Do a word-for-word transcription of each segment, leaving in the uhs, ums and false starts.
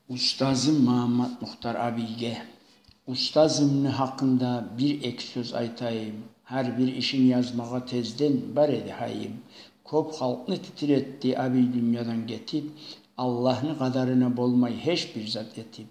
Устазым Магьаммат-Мухтар абийге. Устазымны гьакъында бир-эки сёз айтайым. Гьар бир ишин язмагъа тезден бар эди гьайым. Кёп халкъны титиретди абий дюньядан гетип, Аллагьны къадарына болмай гьеч бир зат этип.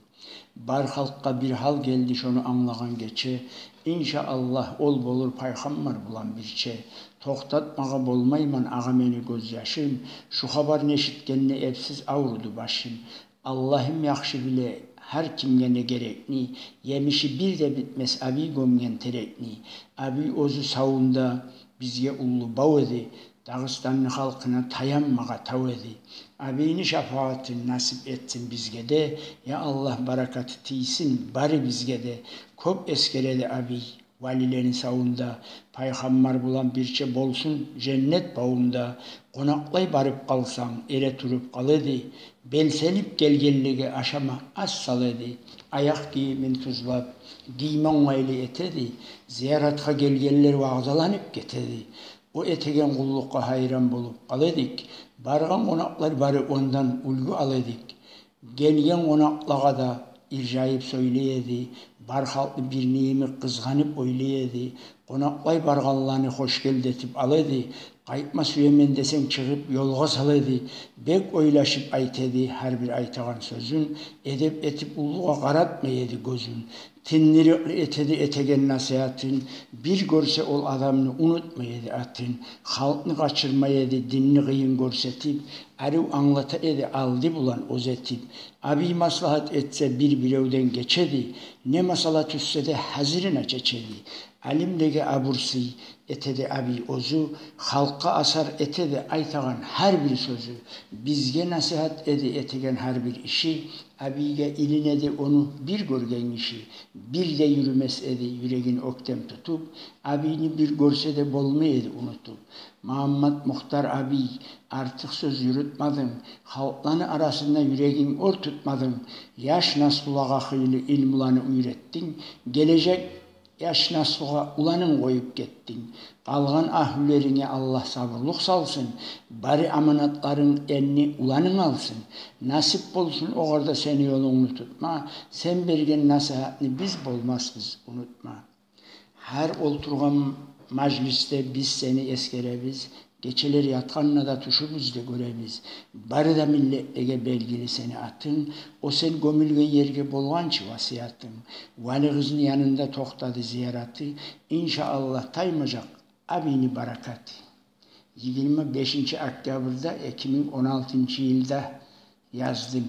Бар халкъгъа бир гьал гелди шону англагъан гече. Иншааллагь, ол болур пайхаммар булан бирче. Токътатмагъа болмайман, агъа, мени гёзьяшым. Шу хабарны эшитгенде эпсиз авруду башым. Аллагьым яхшы биле гьар кимге не герекни, емиши бир де битмес абий гёмген терекни. Абий оьзю савунда бизге уллу бав эди, Дагъыстанны халкъына таянмагъа тав эди. Абийни шапаатын насип этсин бизге де, я Аллагь, баракаты тийсин барыбызгъа да. Кёп эсгереди абий валилени савунда, пайхаммар булан бирче болсун женнет бавунда. Къонакълай барып къалсанг, эретуруп къал эди, белсенип гелгенлеге ашама аш сал эди. Аякъ гийимин тюзлеп, гийме онгайлы эте эди, зияратгъа гелгенлер вагъзаланып гете эди. О этеген къуллукъгъа гьайран болуп къала эдик. Баргъан къонакълар бары ондан уьлгю ала эдик. Гелген къонакълагъа да иржайып сёйлей эди. Бар халкъны бирни йимик къызгъанып ойлай эди. Къонакълай баргъанланы хош гелди этип ала эди. Къайтма сюемен десенг, чыгъып ёлгъа сала эди. Бек ойлашып айта эди гьар бир айтагъан сёзюн. Эдеп этип уллугъа къаратмай эди гёзюн. Тыннырыкълы эте эди этеген насигьатын. Бир гёрсе ол адамны, унутмай эди атын. Халкъны къачырмай эди динни къыйын гёрсетип. Арив англата эди алды булан оьз этип. Абий маслагьат этсе, бир-биревден гече эди. Не масъала тюшсе де, гьазирине чече эди. Алимлеге абур-сый эте эди абий оьзю. Халкъгъа асар эте эди айтагъан гьар бир сёзю. Бизге насигьат эди этеген гьар бир иши. Абийге илине эди ону бир гёрген гиши. Бир де юрюмес эди юрегин оьктем тутуп. Абийни бир гёрсе де, болмай эди унутуп. Магьаммат-Мухтар абий, артыкъ сёз юрютмединг, халкъланы арасында юрегинг оьр тутмадынг. Яш наслулагъа хыйлы илмуланы уьйретдинг. Гележек яш наслугъа уланынг къоюп гетдинг. Къалгъан агьлюлеринге Аллагь сабурлукъ салсын. Бары аманатларынг энни уланынг алсын. Насип болсун огъар да сени ёлунгну тутма. Сен берген насигьатны биз болмасбыз унутма. Гьар олтургъан мажлисде биз сени эсгеребиз. Гечелер ятгъанда да тюшюбюзде гёребиз. Бары да миллетлеге белгили сени атынг. О сен гёмюлген ерге болгъанчы васиятынг. Вали къызны янында токътады зияраты. Иншааллагь, таймажакъ абийни баракаты. Йигирма бешинчи октябрда эки минг он алтынчы йылда яздым.